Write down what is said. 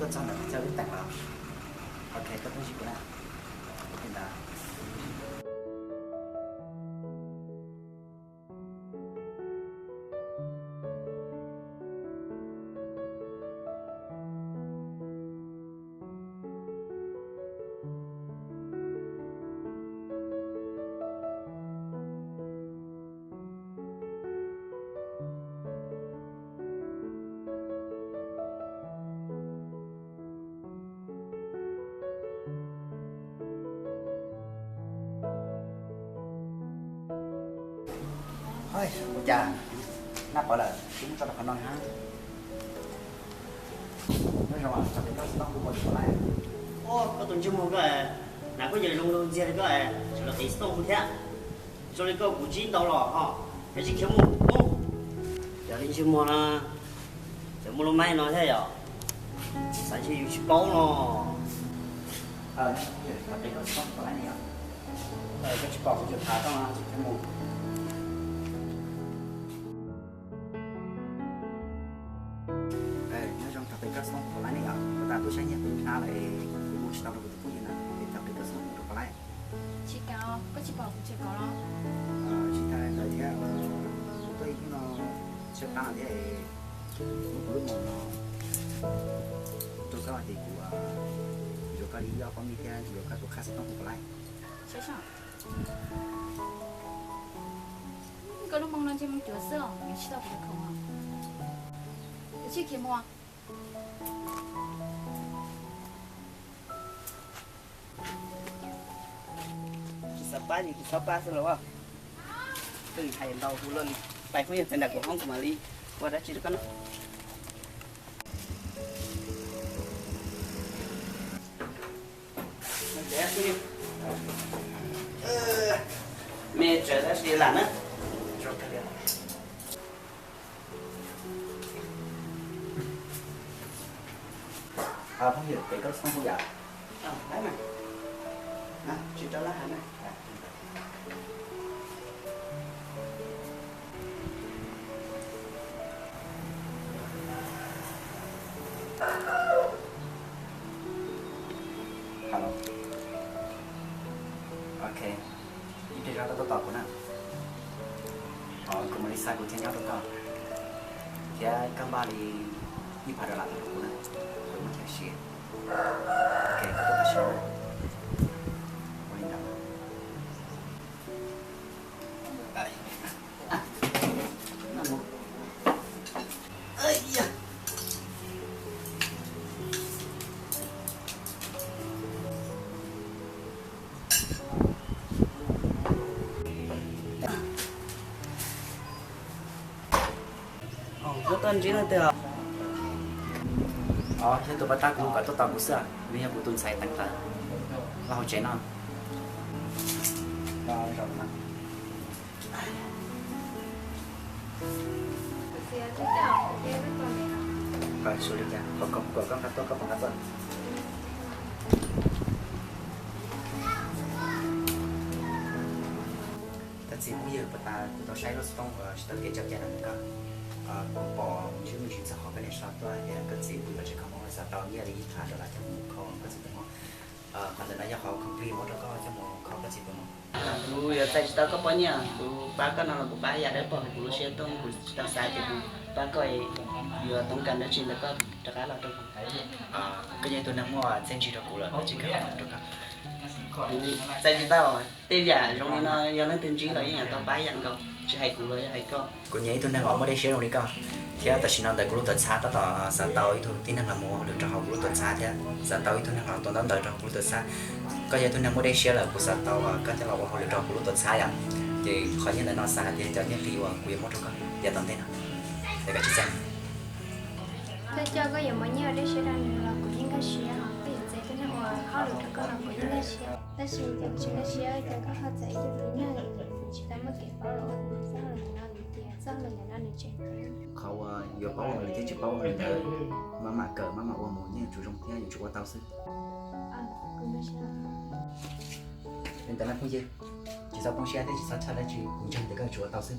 Tuaj txog ntawm peb txawj wb teem los. Ok, koj tuaj ntsib kuv na. Li ntawd. Ua cas naj pov lawm, tsis muab tso rau qhov no hab. Nyob zoo, txog pem koj xov tooj kuv pom tsis pom lawm. Ua, koj tus ntsej muag koj, hnav koj yawg zoo ntxiag li koj, tseem los qiv xov tooj kuv thiab. Zoo li koj kuv ntsib ntau los ho, koj tsis khiav mus mus. Yog li ntsej muag no, tseem muaj lub maib no thiab yom? Xav ntshe yus tsis paub no. Koj tsis pom kuv tseem tham tau no, tsis khiav mus. Nyob zoo, txog pem koj xov tooj kuv pom lawm ne yom? Kuv tas tuaj saib nyiaj kuv hnab lawm, kuv mus tsis tau rau kuv tus phooj ywg na, es txog pem koj xov tooj kuv pom lawm. Tsis tas, koj tsis pom kuv tseem kov los? Tsis tas ntawd thiab, kuv tuaj ib hnub no tshaib plab thiab, muab kuv lub moos no rau koj hais tias kuv yuav koj li ib ob pob ntseg thiab yuav koj tus qhab xov tooj kuv pom lawm. Koj lub moos no ntshe moos cuav xwb os, yuav tsis tau kuv tus khoom os. Yuav tsis khiav mus. Tsis xav pab ces kuv txhob pab xwb los as. Twb hais ntau hu luaj li, pais phooj ywg txais nram kuv hoob kuv mam li ua dab tsi rau koj no. Me tsaws tab sis lam na. Phooj ywg, pem koj xov tooj kuv yom? Tsis rau lab hav na. Hello. Ok. Ib pliag zog koj tuaj tos kuv na. Kuv mam li xa kuv chaw nyob rau koj, thiab koj npaj li ib phav dollar tuaj rau kuv na, kuv muab chaw siav. Ok, koj tuaj tam sim no na. Ua li ntawd. Koj tuaj ntsib leej twg os? Yog tus pas tag kuv kom tuaj tos kuv xwb, nws yog kuv tus ntxhais teev tawv, los hauv tsev no. Zoo li cas, kom koj nqa tuaj, koj puas nqa tuaj? Koj txiv phooj ywg, pas tas kuv tau saib lub xov tooj uas tsis tau kev coj cai ntawm koj, kuv pom ntsis me ntsis txog qhov koj niaj hnub tuaj hais tias koj txiv pw tom tsev kho mob, xav tau nyiaj li ib phav dollar coj mus kho koj txiv tus mob. Qhov ntawm no yog qhov complete muab rau koj coj mus kho koj txiv tus mob. Kuv yuav txais tsis tau koj pob nyiaj, kuv pab koj no los kuv pab yam dawb paug hauv kuv lub siab tooj, kuv tsis tau xav tias kuv pab koj yuav toob kas dab tsi ntawm koj rov qab los rau kuv. Koj yog ib tug neeg muaj txiaj ntsig rau kuv lawm, tsis kam rau koj. Kuv txais tsis tau, tej yam zoo li no yog leej twg ntsib los yeej yuav tau pab yam nkaus, tsis hais kuv los yog hais koj. Kuv nyiam ib tug neeg uas muaj dej siab zoo li koj, thiab tam sim no ntawm kuv lub tuam txhab tab tom xav tau ib tug tib neeg los mus ua hauj lwm rau hauv kuv lub tuam txhab thiab xav tau ib tug neeg los tua ntaub ntawv rau hauv kuv lub tuam txhab. Koj yog ib tug neeg muaj dej siab lawm, kuv xav tau koj coj los ua hauj lwm rau hauv kuv lub tuam txhab yom. Ces qhov nyiaj ntawm no xav hais tias cov nyiaj qis uas kuv yuav muab rau koj yav tom ntej no, es koj tsis txais. Koj coj koj yuav muab nyiaj ua dej siab rau nws los kuv yeej nkag siab, koj yuav txais tus neeg uas ua hauj lwm rau koj los kuv yeej nkag siab. Tab sis kuv tsis nkag siab ces koj ho txais ib tug tib neeg tsis tau muaj kev paub los ua txoj hauj lwm no, nws tias txoj hauj lwm ntawm no nws tseem ceeb. Qhov uas yuav paub los nws thiaj tsis paub ua li ntawd, maj mam kawm maj mam ua mus yeej yuav tsum zoo thiab yuav tsum ua tau xwb. Li ntawd na phooj ywg, tsis txhob poob siab thiab tsis txhob txhawj dab tsi, kuv ntseeg tias koj yuav tsum ua tau xwb.